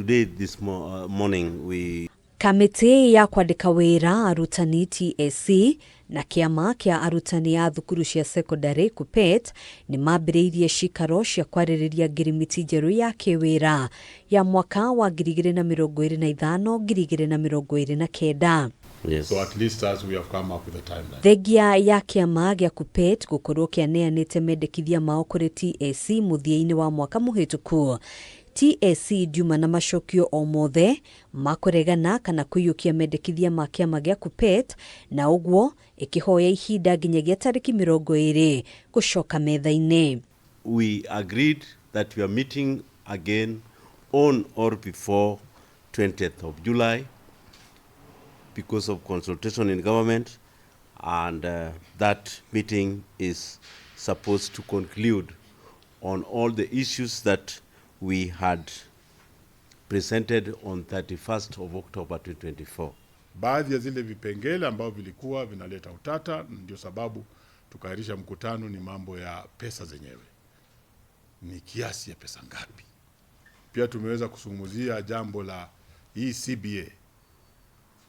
Today, this morning, we Kamĩtĩ ya kwandĩka wĩra arutani TSC na kĩama kĩa arutani a thukuru cia sekondarĩ KUPPET nĩ mambĩrĩirie cikaro cia kwarĩrĩria ngirimiti njerũ ya kĩwĩra ya mwaka wa 2025 2029. Yes. So at least as we have come up with a timeline. Thengia ya kĩama gĩa KUPPET gũkorwo kĩaneanĩte mendekithia mao kũrĩ TSC mũthia-inĩ wa mwaka mũhĩtũku, TSC ndiuma na macokio o mothe ma kũregana kana kũiyũkia mendekithia ma kĩama gĩa KUPPET, na ũguo ĩkĩhoya ihinda nginyagia tarĩki 20 gũcoka metha-inĩ. We agreed that we are meeting again on or before 20th of July because of consultation in government, and that meeting is supposed to conclude on all the issues that we had presented on 31st of October 2024. Baadhi ya zile vipengele ambavyo vilikuwa vinaleta utata, ndio sababu tukaahirisha mkutano, ni mambo ya pesa zenyewe, ni kiasi ya pesa ngapi. Pia tumeweza kuzungumzia jambo la hii CBA,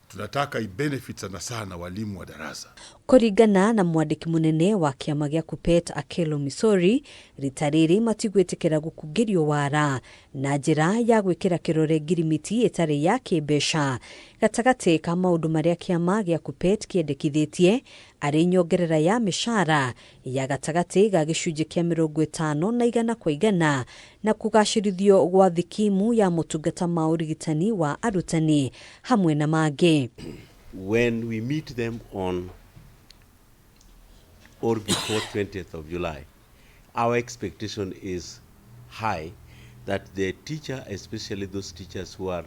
tunataka ibenefit sana sana walimu wa darasa. Kũringana na mwandĩki mũnene wa kĩama gĩa KUPPET Akelo Misori, rita rĩrĩ matigwĩtĩkĩra gũkungĩrio wara na njĩra ya gwĩkĩra kĩrore ngirimiti ĩtarĩ ya kĩmbeca gatagatĩ ka maũndũ marĩa kĩama gĩa KUPPET kĩendekithĩtie arĩ nyongerera ya mĩcara ya gatagatĩ ga gĩcunjĩ kĩa 50 na 100 kwa 100 na kũgacĩrithio gwa thikimu ya motungata ma ũrigitani wa arutani hamwe na mangĩ. When we meet them on or before 20th of July, our expectation is high that the teacher, especially those teachers who are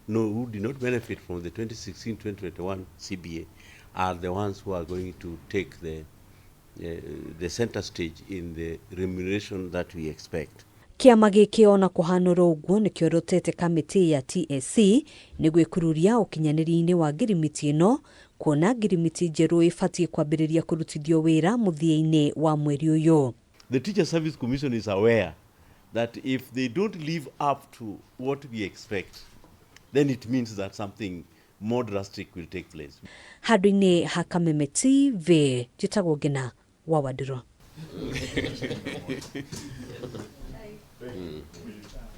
no, who did not benefit from the 2016-2021 CBA, are the ones who are going to take the center stage in the remuneration that we expect. Kĩama gĩkĩ ona kũhanũra ũguo nĩkĩorotete kamĩtĩ ya TSC nĩ gwĩkururia ũkinyanĩria-inĩ wa ngirimiti ĩno, kuona ngirimiti njerũ ĩbatiĩ kwambĩrĩria kũrutithio wĩra mũthia-inĩ wa mweri ũyũ. The Teacher Service Commission is aware that if they don't live up to what we expect, then it means that something more drastic will take place. Handũ-inĩ ha Kameme TV, njĩtagwo Ngina wa Wandirũ.